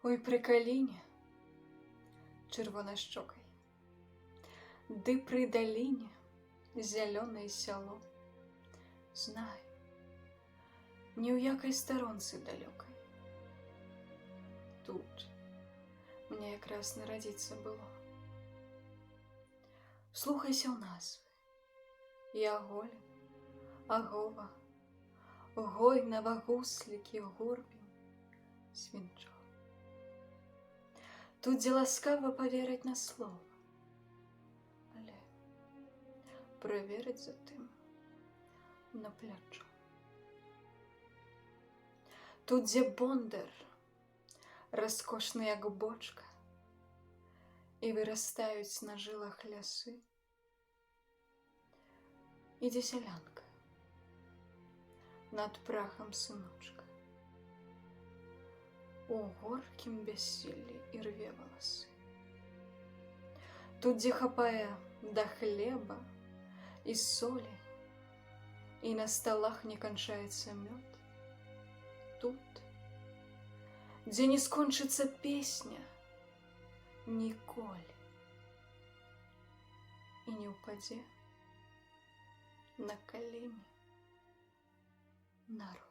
Ой, пры каліне чырвонашчокай, ды пры даліне зялёнае сяло. Знай, ні ў якай старонцы далёкай. Тут мне якраз нарадзіцца было. Слухайся ў назвы: Яголін, Агова, Гойнава, Гуслікі, Горбень, Свінчо. Тут, дзе ласкава паверыць на слова, але праверыць затым на плячо. Тут, дзе бондар, раскошны, як бочка, і вырастаюць на жылах лясы, і дзе сялянка над прахам сыночка у горкім бяссіллі і рве валасы. Тут, дзе хапае да хлеба і солі, і на сталах не канчаецца мёд, тут, дзе не скончыцца песня ніколі і не ўпадзе на калені народ.